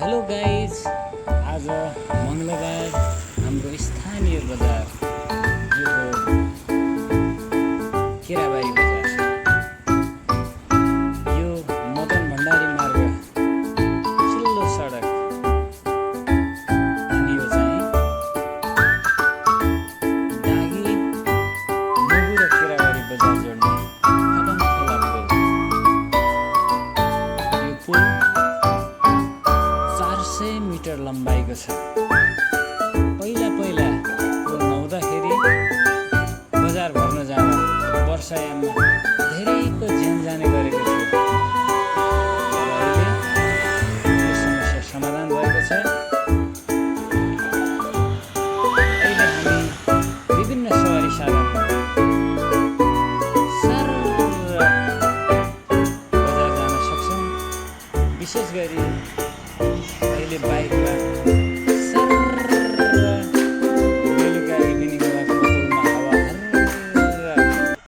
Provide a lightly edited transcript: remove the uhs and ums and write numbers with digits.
Hello guys, आज मङ्गलबार हाम्रो स्थानीय बजार यो हो केराबारी बजार। यो मदन भण्डारी मार्ग चिल्लो सडक अनि यो चाहिँ डाँगी मुगु र केराबारी बजार जोड्ने कदम खोला पुल। यो पुल 400 मिटर लम्बाइको छ। पहिला पुल नहुँदाखेरि बजार भर्न जाँदा वर्षायाममा धेरैको ज्यान जाने गरेको थियो। अहिले यो समस्या समाधान भएको छ। अहिले हामी विभिन्न सवारी साधन बजार जान सक्छौँ। विशेष गरी अहिले बाइक